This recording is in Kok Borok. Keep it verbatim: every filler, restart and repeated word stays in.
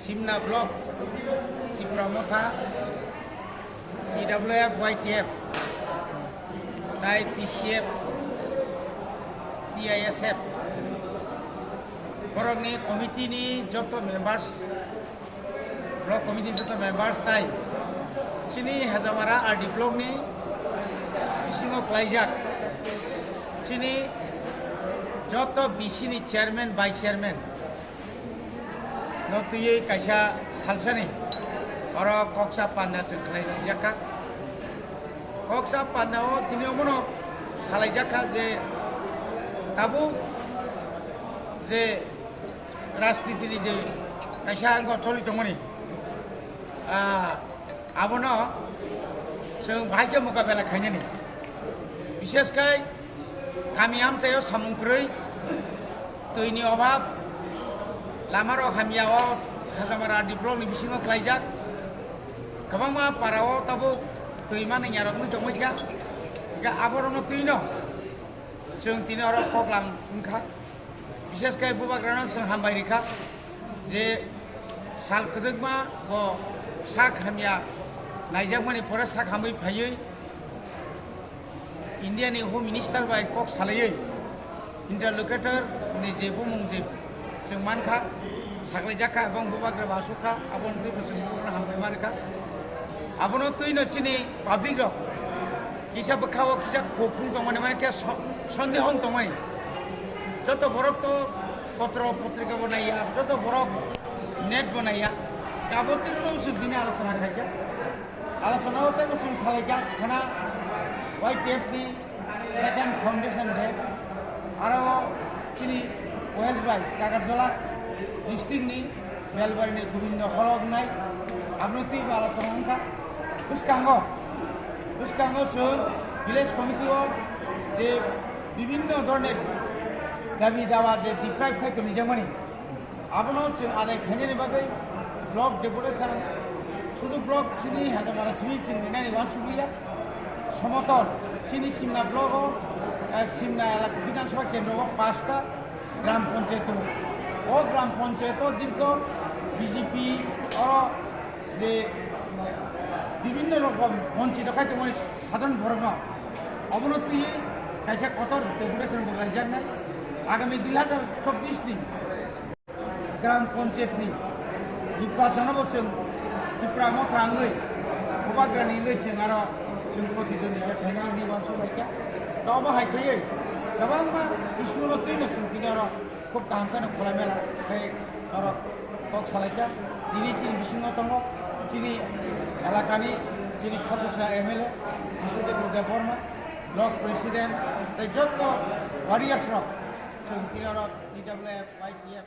Simna Block, Tipra Motha, T W F, Y T F, tai T C F, T I S F, borokni committee ni joto members, block committee joto members tai chini Hajamara R D block ni bisingo klaijak chini joto B C ni chairman, vice chairman no twiwi kaisa salsani oro koksa panda chwng khlai rijak kha. Koksa panda o tini omono salai jak kha je tabuk je rajniti ni je kaisa wngkha choli tongmani, ah, abono chwng bahai khe mokabela khainani. Bishesh khai kami amchaio samung kwrwi, twini obhab, lamarok hamya o Hajamara R D block ni bisingo klaijak. Kwbangma para o tabuk twi manwi yarok wngwi tongwi kha. Hingkhe aborokno twino chwng tini oro koklam wngkha. Bishesh khe bubagrano chwng hambai rikha je sal kwdwkma bo sak hamya naijakmani pore sak hamwi phaiwi India ni Home Minister bai kok salaiwi interlocutor ni je bumung je chwng mankha, saklaijak kha, ebong bubagra bo asuk kha, aboni twi bo chwng bubagrano hambai ma rikha. Abono twino chini public rok kisa bwkha o kisa khopung tongmani, mane khe so-, sondeho wng tongmani. Joto borok to potro potrika bo naiya, joto borok net bo naiya. Abo twi rok se dini alochona khaikha. Alochona o tei bo chwng salaikha khana Y T F ni second foundation day. Aro chini West bai Kagarjala district ni Belbari ni Gobindo holo wngnai, aboni twi bo alochona wngkha. Bwskango, bwskango chwng village committee o je bibinno dhoroner dabi dawa je deprive khai tonijakmani, abono chwng adai khainani bagwi block deputation, sudu block chini Hajamara simi chwng rinani uansukliya. Somotol chini Simna block o, eh, Simna elak-, Bidhan Sabha kendro o pasta gram panchayat tongo. O gram panchayat o dirgho B J P o je bibinno rokom bonchito khai tongmani sadharon borokno, obono twiwi kaisa kotor deputation bo raijaknai. Agami dui hazar chobbish ni gram panchayat ni nirbachono bo chwng Tipra Motha wngwi, bubagrani wngwi chwng aro chwng protidwondita khaina hwnwi uansuk laikha. Tei obo hai khaiwi kwbangma issue no twino chwng tini oro khub kaham kheno khulai mela khe norok kok salaikha. Tini chini bisingo tongo chini elakani chini khachuksa M L A Biswajit Debbarma, block president tei joto warriors rok chwng tini oro T W F, Y T F